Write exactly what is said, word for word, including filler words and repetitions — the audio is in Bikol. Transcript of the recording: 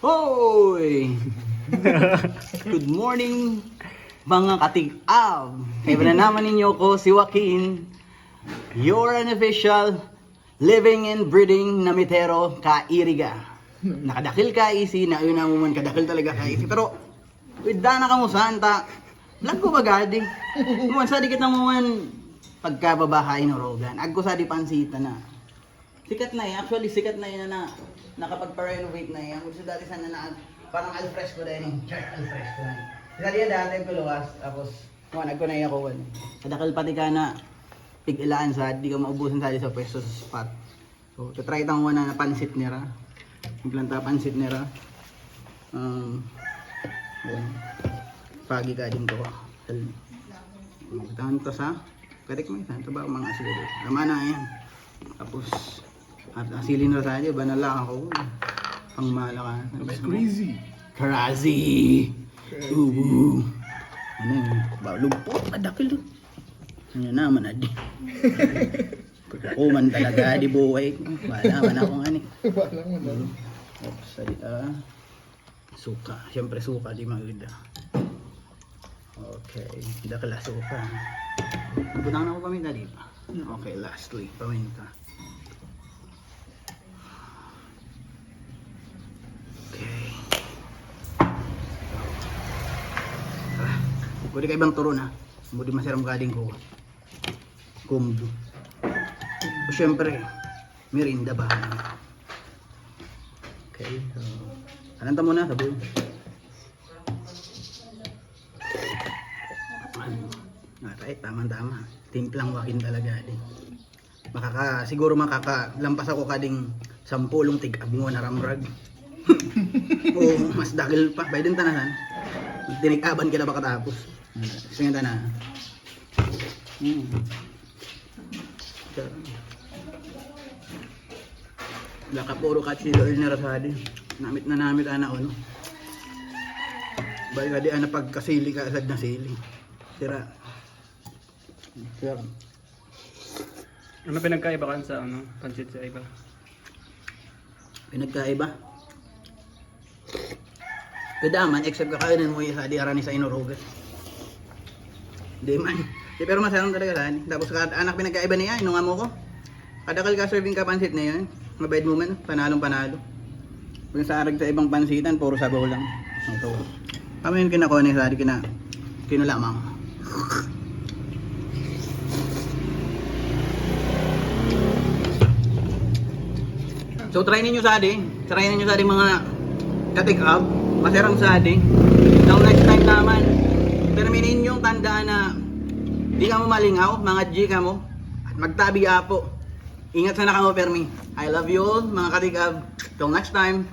Hoy! Good morning, mga katig-ab! Kaiba na naman ninyo ko, si Joaquin, your unofficial living and breathing namitero ka Iriga. Nakadakil ka, isi, na yun ang man kadakil talaga ka, isi. Pero, with dana ka mo saan ta? Vlog ko ba gadi? Muwan sa di kita muwan pagkababahain orogan. Agko sa di pansita na. Sikat na eh. Actually, sikat na yun na nakapagpa-renovate na yan. Gusto dati sana na parang al fresco dining. Char, al fresco na. Sa diya dati ko luwas. Tapos, mga nagkunay ako. Kadakal pati ka na pig-ilaan sa di ka maubusan sa sa pwesto sa spot. So, tatry tang wana na pansit nira. Maglanta pansit nira. Um, yun. Pagi ka din ko. Magtanto sa Katik mo isa, ito ba ang mga asin? Tama na yan. Tapos, at ang sili na sa inyo, banal lang ako. Pang malakasan. That's crazy. Crazy! Ubu! Ano yun? Ba, lugpot, madakil. Ano naman, adi? Kukuman talaga, di buhay. Wala man akong ani. Wala man lang. Oops, salita. Suka. Siyempre suka, di maganda. Okay. Dakla suka. Butang na ko paminta di pa. Okay, lastly, paminta. Okay. Ah, pwede ka ibang turon ha. Hindi masaram gading ko. Kumdo. Siyempre, merienda ba? Okay, so, ananta muna, sabi. Ano? Atay, tama-tama. Timplang wakin talaga din. Makaka, siguro makaka, lampas ako kading sampulong tig-abngo na ramrag. Oo, mas dagil pa. Bay din tanasan. Tinig-aban ka na ba katapos? Sige, tana. Hmm. Nakapuro ka chilo oil ni Rosadi. Namit na namit ana, ano. Bay, kadi ana pagkasili ka, asad na sili. Tira. Tira. Ano pinagkaiba kan sa ano, pancit sa iba? Pinagkaiba. Kada man, except kakainin mo yung sa di arani sa inurugan. Di man. Di, pero masarap talaga sa ani. Tapos ka, anak pinagkaiba niya, inong amo ko. Kadakal ka serving ka pansit na yun. Mabait mo man, panalong panalo. Kung sa arag sa ibang pansitan, puro sabaw lang. Ito. Kami yung kinakuha ni Sari, kina, kinalamang. So try ninyo sa adi, try ninyo sa adi mga katikab, masarang sa adi. Now next time naman, pero may ninyong tandaan na di ka mo malingaw, mga G ka mo, at magtabi apo. Ingat sana kamo, Permi. I love you all, mga katikab. Till next time.